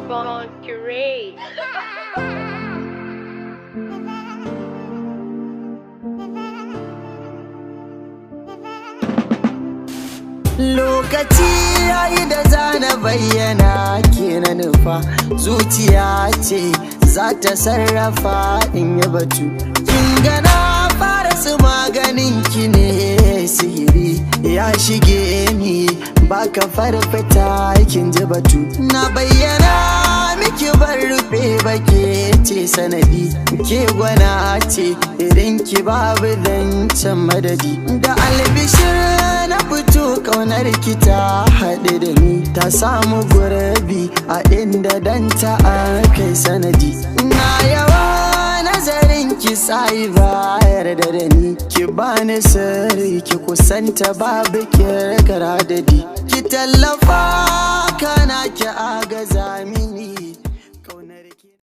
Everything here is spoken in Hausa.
Monterey. Lokaci yayi da zana bayyana ke na nufa, zuciya ce za ta sarrafa in yi batu. Kin gana fara su maganin ki ne, sihiri ya shige ni baka farfita, kin ji batu. Na bayyana miki ban rufe ba, ke ce sanadi, ke gwana ce irin ki babu zancen madadi. Da albishir na fito, kaunar ki ta haɗe da ni, ta samu gurbi a inda dan ta kai sanadi. Na yawa nazarin ki sai ba yarda da ni, ki bani sirri ki kusanta babu kirkara dadi, ki tallafa kana ki agaza.